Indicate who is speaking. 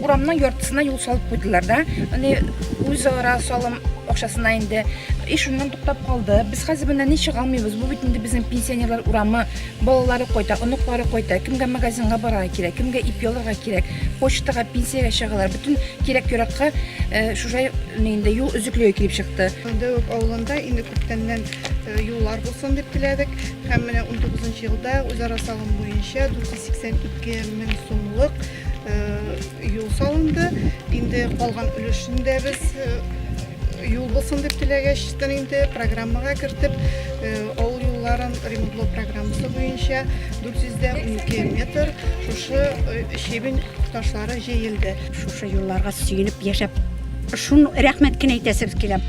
Speaker 1: Урамның яртысына юл салып куйдылар да. Аны үзара салым акчасына инде. И шуннан туктап калды. Без хәзер моннан ни чыга алмыйбыз. Бу бит инде безнең пенсионерлар урамы. Балалары кайта, оныклары кайта. Кемгә магазинга барырга кирәк, кемгә ипи алырга кирәк. Почтага, пенсиягә чыгалар. Бөтен кирәк-яракка э, шушай инде юл өзеклеге килеп чыкты.
Speaker 2: Дәвек авылында инде күптәннән э, юллар булсын дип теләдек. Һәм менә 19 елда үзара салым буенча 482 мең сумлык юл салынды. Инде калган өлешен дә без юл булсын дип теләгәчтен инде программага кертеп, авыл юлларын ремонтлау программасы буенча 412 метр шушы щебень ташлары җәелде.
Speaker 3: Шушы юлларга сөенеп яшәп, шуны рәхмәт кенә әйтәсебез килә.